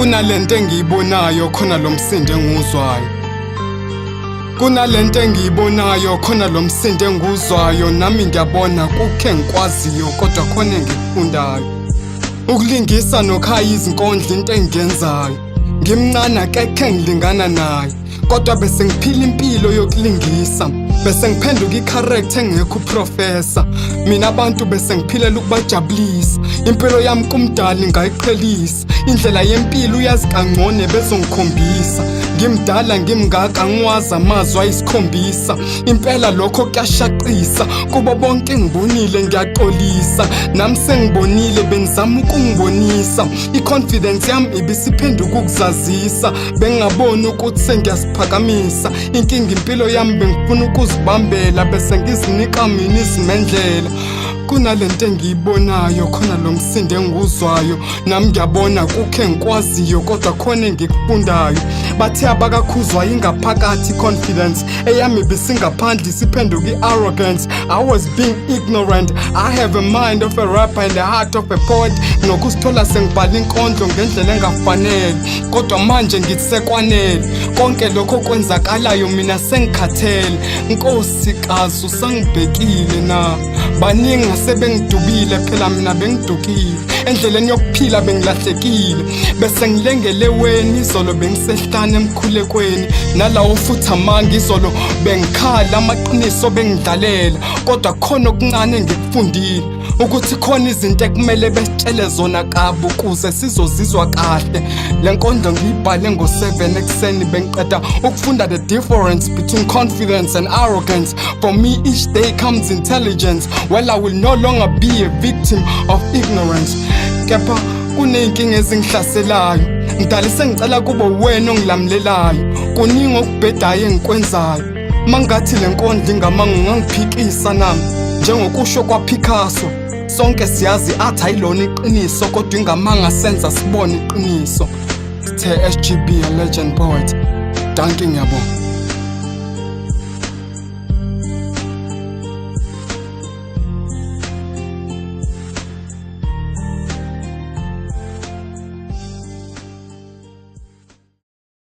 Kunalento engiyibonayo, khona lo msindo engiwuzwayo. Kunalento engiyibonayo, khona lo msindo engiwuzwayo. Nami ngiyabona kukhe ngikwaziyo, kodwa khona engikufundayo. Ukulingisa nokhaya izinkondlo into engiyenzayo. Ngimncane, akekho engilingana naye, kodwa bese ngiphila impilo yokulingisa, bese ngiphenduka i-character engekho uprofessor. Mina abantu bese ngiphilela ukubajabulisa. Impilo yami kumdali ngayiqhelisa, indlela yempilo uyazi kangcono bezongikhombisa. Ngimdala ngimngaka, ngiwazi amazwi ayisikhombisa. Impela lokho kuyashaqisa kubo bonke engibonile. Ngiyaxolisa, nami sengibonile benizama ukungibonisa. I-confidence yami ibisiphenduka ukuzazisa, bengingaboni ukuthi sengiyasiphakamisa. Inkinga impilo yami bengifuna ukuzibambela, bese ngizinika mina izimendlela. Kunalento engiyibonayo, khona lo msindo engiwuzwayo. Nami ngiyabona kukhe engikwaziyo, kodwa khona engikufundayo. Bathe abakakhuzwa ingaphakathi confidence, eyami ibisingaphandle isiphenduka i-arrogance. I was being ignorant. I have a mind of a rapper and a heart of a poet. Nokusithola sengibhala inkondlo ngendlela engafanele, kodwa manje ngithi sekwanele konke lokho okwenzakalayo. Mina sengikhathele. Nkosi, kazi usangibhekile na? Baningi asebengidubile, phela mina bengidukile endleleni yokuphila, bengilahlekile, bese ngilengele weni. Izolo bengisehlane emkhulekweni, nalawo futhi amanga. Izolo bengikhala, amaqiniso bengidlalela, kodwa khona okuncane engikufundile, ukuthi khona izinto ekumele besitshele zona kabi ukuze sizozizwa kahle. Le nkondlo ngiyibhale ngo-7 ekuseni, bengiqeda ukufunda the difference between confidence and arrogance. For me each day comes intelligence. Well, I will no longer be a victim of ignorance. Kepha kuney'nkinga ezingihlaselayo. Mdali, sengicela kube wena ongilamulelayo. Kuningi okubhedayo engikwenzayo. Mangathi le nkondlo ingamanga, ungangiphikisa nami. Njengokusho kwaPicasso, sonke siyazi athi ayilona iqiniso, kodwa ingamanga senza sibone iqiniso. Sithe SGB, a legend poet. Dankie, ngiyabonga.